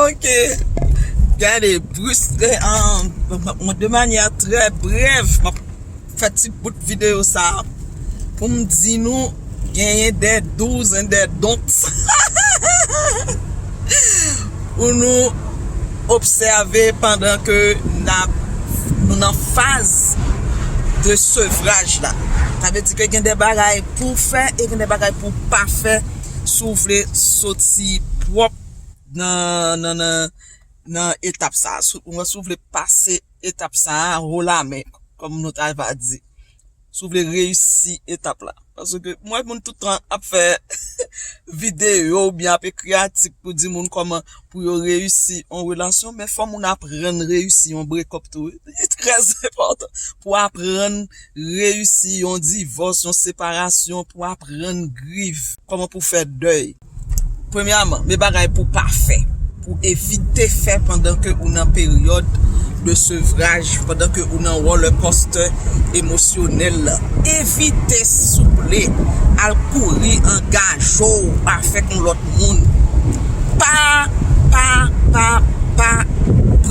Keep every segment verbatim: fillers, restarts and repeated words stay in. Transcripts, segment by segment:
Ok. Gade, bris, eh, an, de manyè trè brèv, m ap fè ti bout videyo sa a pou m di nou genyen des do's and des don'ts pou nou obsève pandan ke n ap, nou nan faz de sevraj la. Sa vle di ke gen de bagay pou w fè e gen de bagay pou w pa fè si w vle soti pwòp nan, nan, nan, nan etap sa a. Si w, si w vle pase etap sa a haut la main, kòm nou ta va di. Si w vle reyisi etap la. Paske m wè moun tout tan ap fè videyo oubyen ap ekri atik pou di moun kòman pou yo reyisi yon relasyon, men fò moun aprann reyisi yon break up tou, wi. Li trè enpòtan pou aprann reyisi yon divòs, yon separasyon, pou aprann grieve, kòman pou fè dèy. Premyèman, men bagay pou pa fè, pou evite fè pandan ke ou nan peryòd de sevraj, pandan ke ou nan roller coaster emosyonèl la. Evite, souple, al kouri, angaje w avèk yon lòt moun. Pa, pa, pa, pa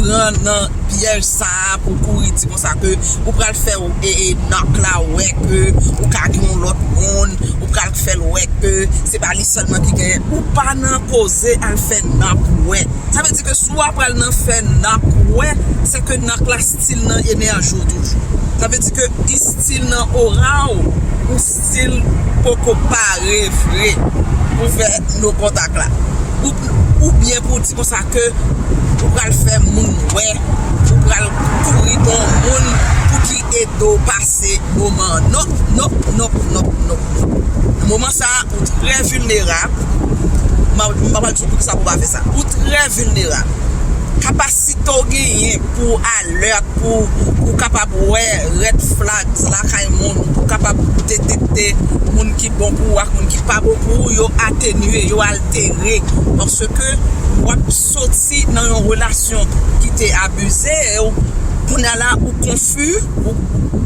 pran nan pyèj sa a pou kouri di konsa ke ou pral fè, e, e, knock la wè ke ou ka gen yon lòt moun, ou pral fè l wè ke se pa li sèlman ki genyen. Ou pa nan koze al fè knock wè. Sa vle di ke si w ap pral nan fè knock wè, se ke knock la still nan enèji w toujou. Sa vle di ke li still nan ora w, ou still poko pare vre pou fè no kontak la. Ou, oubyen pou w di konsa ke ou pral fè moun wè, ou pral kouri gon moun pou ki ede w pase moman an. Non, non, non, non, non, non. Nan moman sa a, ou trè vilnerab. M a, m a pral di w poukisa pou w pa fè sa. Ou trè vilnerab. Kapasite w genyen pou w alèt, pou ou kapab wè red flags lakay moun, pou w kapab detekte moun ki bon pou ou ak moun ki pa bon pou ou, yo atenye, yo altere. Paske w ap soti nan yon relasyon ki te abize w, kounye a la ou konfi, ou,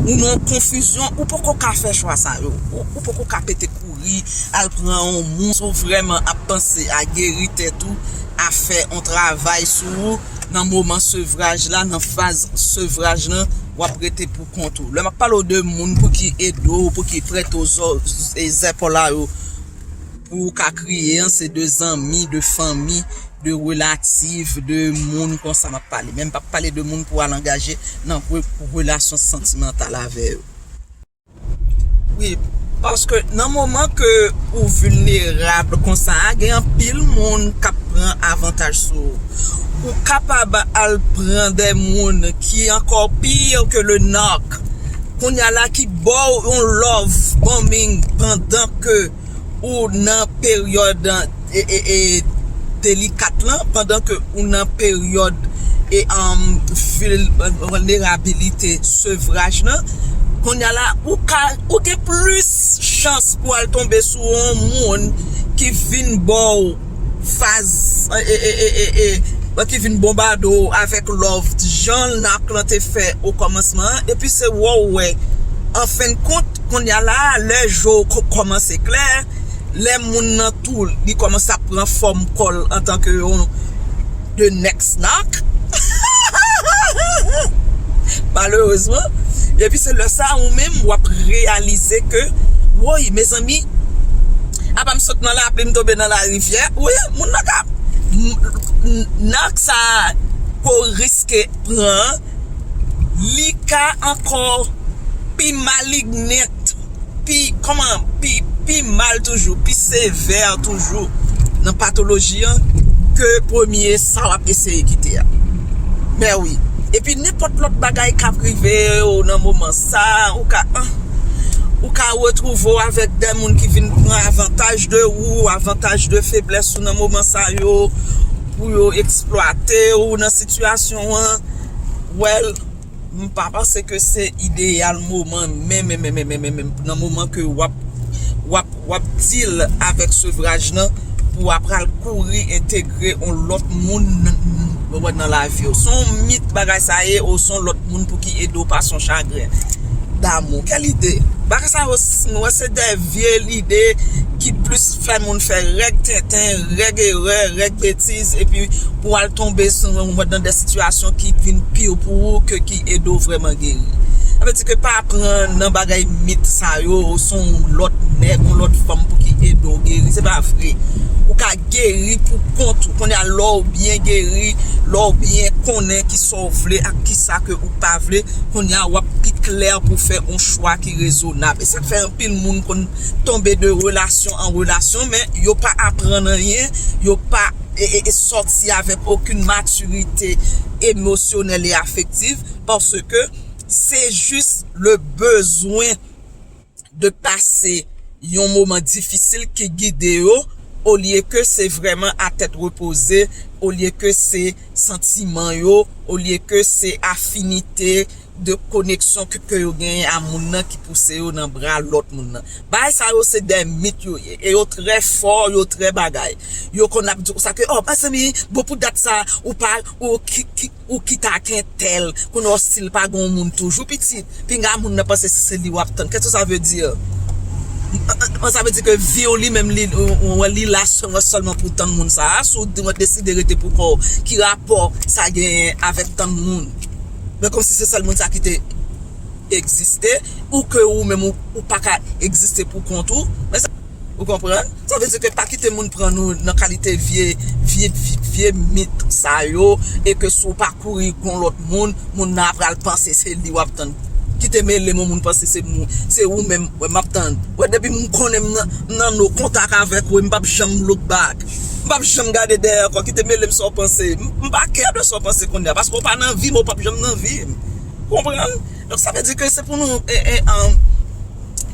ou nan konfizyon, ou poko ka fè chwa sa yo. Ou, ou poko ka pete kouri, al pran yon moun, si w vrèman ap panse a geri tèt ou, a fè yon travay sou ou, nan moman sevraj la, nan faz sevraj lan, w ap rete pou kont ou. Lè m ap pale w de moun pou ki ede w, pou ki prete w zò-, e, zèpòl la yo, pou w ka kriye an, se de zanmi, de fanmi, de relative, de moun konsa m ap pale. Men m p ap pale de moun pou al angaje nan re-, relasyon santimantal avè yo. Wi, paske nan moman ke ou vilnerab konsa a, gen anpil moun k ap pran avantaj sou ou. Ou kapab al pran de moun ki ankò pire ke le knock. Kounye a la ki ba w yon love bombing pandan ke ou nan peryòd e, e, e, delikat lan, pandan ke ou nan peryòd e, um, vil-, vulnerabilité, sevraj lan, kounye a la, ou ka, ou gen plis chans pou al tonbe sou yon moun ki vin ba w faz, e, e, e, e, e, e, ki vin bonbade w avèk love, jan knock lan te fè o kòmansman an, epi se wè w wè. An fen de kont, kounye a la, lè je w ko-, kòmanse klè, lè moun nan tou, li kòmanse ap pran fòm kò l antanke yon the next knock. Malerezman. Epi se lè sa, ou menm, w ap reyalize ke, woy, mezanmi, apa m sot nan lapli, m tonbe nan larivyè. Wi, moun nan ka, m-, m-, knock sa a, ke w riske pran, li ka ankò pi malignan, pi, kòman, pi, pi mal toujou, pi sevè toujou nan patoloji an ke premye sa w ap eseye kite a. Men wi. Epi nenpòt lòt bagay k ap rive w nan moman sa, ou ka, ah, ou ka retwouve w avèk de moun ki vin pran avantaj de ou, avantaj de feblès ou nan moman sa yo, pou yo eksplwate w nan sitiyasyon an. Well, m pa panse ke se ideyal moman, men, men, men, men, men, men, men, nan moman ke w ap, w ap, w ap deal avèk sevraj lan, pou w ap pral kouri entegre yon lòt moun nan, nan, nan lavi w. Se yon mit bagay sa ye, ou se yon lòt moun pou ki ede w pase yon chagren. damou. Kèl ide? Bagay sa yo, mwen, se de vye lide ki plis fè moun fè règ tenten, règ erè, règ betiz, epi pou al tonbe sou, nan de sitiyasyon ki vin pi pou ou ke ki ede w vrèman geri. Sa vle di ke pa pran nan bagay mit sa yo, ou se yon lòt nèg, yon lòt fanm pou ki ede w geri. Se pa vre. Ou ka geri pou kont ou. Kounye a, lè w byen geri, lè w byen konnen ki sa w vle ak ki sa ke ou pa vle, kounye a, w ap pi klè pou fè yon chwa ki rezonab. E sa k fè anpil moun konn tonbe de relasyon an relasyon, men yo pa aprann anyen, yo pa e, e, e sòti avèk okenn matirite emosyonèl e afektif, paske se jis le bezwen de pase yon moman difisil ki gide yo, olye ke se vrèman a tèt repoze, olye ke se santiman yo, olye ke se afinite de koneksyon ke, ke yo genyen a moun nan ki pouse yo nan bra lòt moun nan. Bagay sa yo se de mit yo ye, e yo trè fò, yo trè bagay. Yo konn ap di konsa ke, oh, mezanmi, bon, pou dat sa, ou pa, ou ki, ki, ou kite ak entèl, kounye a w si l pa gen yon moun toujou pitit, pinga moun nan panse se, se li w ap tann. Qu'est-ce que ça veut dire? Sa vle di ke vi w li menm, li, ou, ou, li la sèlman, sèlman pou tann moun sa a. Si w di, w deside rete pou kò w, ki rapò sa genyen avèk tann moun? Men kòmsi se sèl moun sa ki te egziste, ou ke ou menm ou, ou pa ka egziste pou kont ou. Men sa, ou konprann? Sa vle di ke pa kite moun pran nou nan kalite vye, vye, vye, vye mit sa yo, e ke si w pa kouri gon lòt moun, moun nan ap pral panse se li w ap tann. Kite mele m, yon moun panse se moun, se ou menm, wè, m ap tann. Wè, depi m konnen m nan, m nan no kontak avèk ou, m p ap janm look back. M p ap janm gade dèyè ankò, kite mele m sa w panse. M, m pa care de sa w panse kounye a, paske w pa nan vi m, ou p ap janm nan vi m. Konprann? Donk, sa vle di ke se pou nou, e, e, um,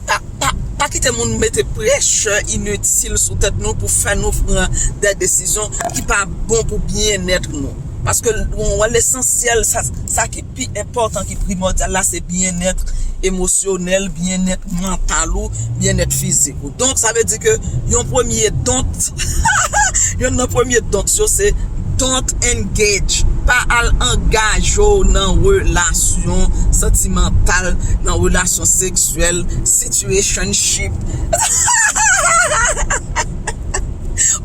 pa, pa, pa kite moun mete pressure initil sou tèt nou pou fè nou pran de desizyon ki pa bon pou byennèt nou. Paske, bon, lesansyèl, sa, sa ki pi enpòtan, ki primòdyal la, se byennèt emosyonèl, byennèt mantal ou, byennèt fizik ou. Donk, sa vle di ke yon premye don't, yonn nan premye don't yo, se don't engage. Pa al angaje w nan relasyon santimantal, nan relasyon seksyèl, situationship.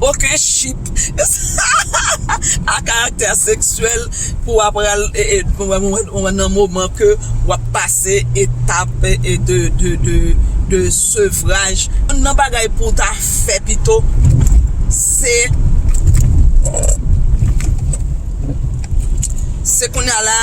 Okenn ship a karaktè seksyèl pou w ap pral, e, e, nan moman ke w ap pase etap, e, de, de, de, de sevraj. Nan bagay pou w ta fè pito, se, se kounye a la,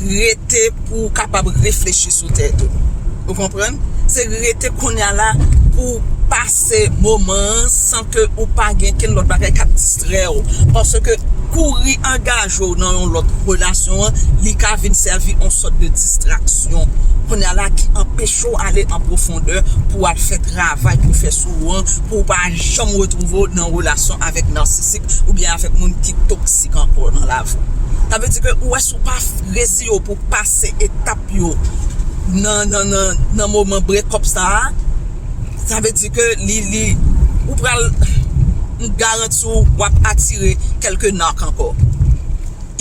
rete pou w kapab reflechi sou tèt ou. Ou konprann? Se rete kounye a la pou w pase moman an san ke ou pa gen kenn lòt bagay k ap distrè w. Paske kouri angaje w nan yon lòt relasyon an, li ka vin sèvi yon sòt de distraksyon. Kounye a la ki anpeche w ale an pwofondè pou w al fè travay pou w fè sou ou an, pou w pa janm retwouve w nan relasyon avèk nasisik oubyen avèk moun ki toksik ankò nan lavi w. Sa vle di ke ou wè si w pa reziye w pou pase etap yo nan, nan, nan, nan moman break up sa a, sa vle di ke li, li, ou pral, m garanti w, w ap atire kèlke knock ankò.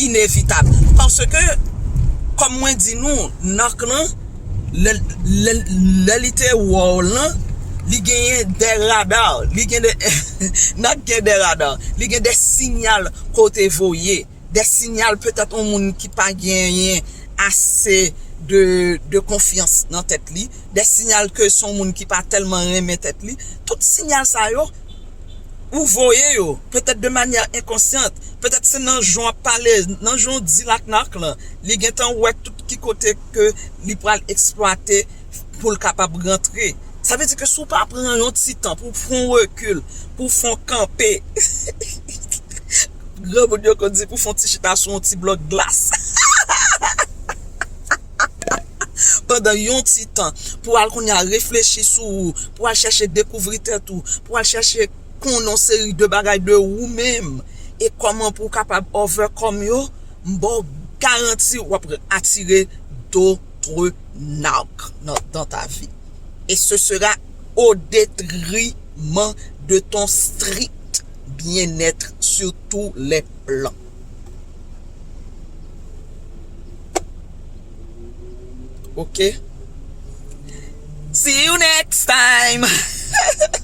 Inevitab. Paske, kòm mwen di nou, knock lan, lè, lè, lè li te wè w lan, li genyen de rada, li gen de, knock gen de rada, li gen de sinyal kote voye. De sinyal, petèt yon moun ki pa genyen ase de, de konfyans nan tèt li, de sinyal ke se yon moun ki pa tèlman renmen tèt li. Tout sinyal sa yo, ou voye yo, petèt de manyè enkonsyant, petèt se nan jan w ap pale, nan jan w di knock lan, li gentan wè tout ki kote ke li pral eksplwate pou l kapab rantre. Sa vle di ke si w pa pran yon ti tan pou w pran rekil, pou w fè yon kanpe, granmoun yo konn di pou fè yon ti chita sou yon ti blòk glas pandan yon ti tan, pou w al kounye a reflechi sou ou, pou w al chèche dekouvri tèt ou, pou w al chèche konnen yon seri de bagay de ou menm, e kòman pou w kapab overcome yo, m ba w garanti w ap atire d'autres knock dans ta vie. Et ce sera au détriment de ton strict bien-être sur tous les plans. Ok? See you next time.